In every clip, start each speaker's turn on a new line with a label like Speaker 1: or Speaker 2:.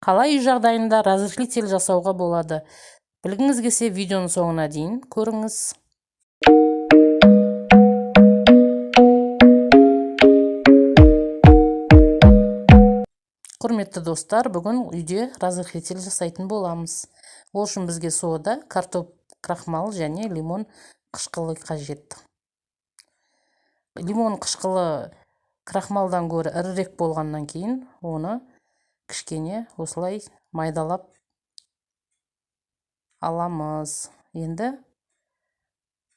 Speaker 1: Қалай үй жағдайында разрыхлитель жасауға болады? Білгіңіз келсе, видеоның соңына дейін көріңіз. Құрметті достар, бүгін үйде разрыхлитель жасайтын боламыз. Ол үшін бізге сода, картоп крахмал және лимон қышқылы қажет. Лимон қышқылы крахмалдан гөрі ірірек болғаннан кейін, оны кішкене осылай майдалап аламыз. Енді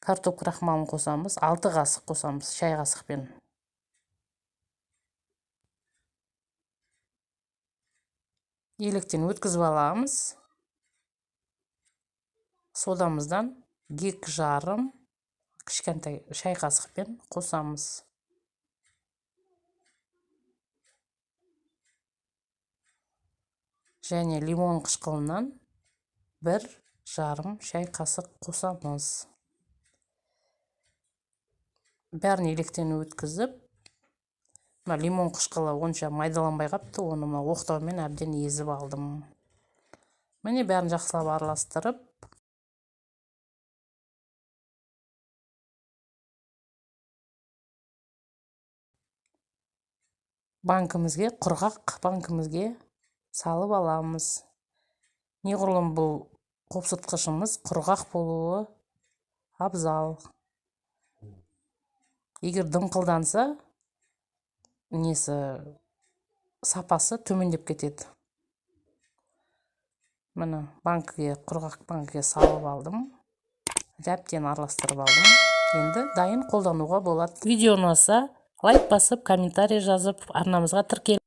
Speaker 1: картоп крахмалын қосамыз, 6 қасық қосамыз шай қасықпен. Електен өткізіп аламыз. Содамыздан 2,5 кішкентай шай қасықпен қосамыз. Және лимон қышқылынан 1,5 шай қасық қосамыз. Бәрін електен өткізіп, мына лимон қышқылы онша майдаланбай қапты, оны мына оқтаумен әбден езіп алдым. Міне, бәрін жақсылап араластырып, банкімізге, құрғақ банкімізге салып аламыз. Неғұрлым бұл қопсытқышымыз құрғақ болуы абзал. Егер дымқылданса, несі, сапасы төмендеп кетеді. Міне, банкіге, құрғақ банкіге салып алдым, әбден араластырып алдым. Енді дайын, қолдануға болады. Видео ұнаса, лайк басып, комментарий жазып, арнамызға тіркел.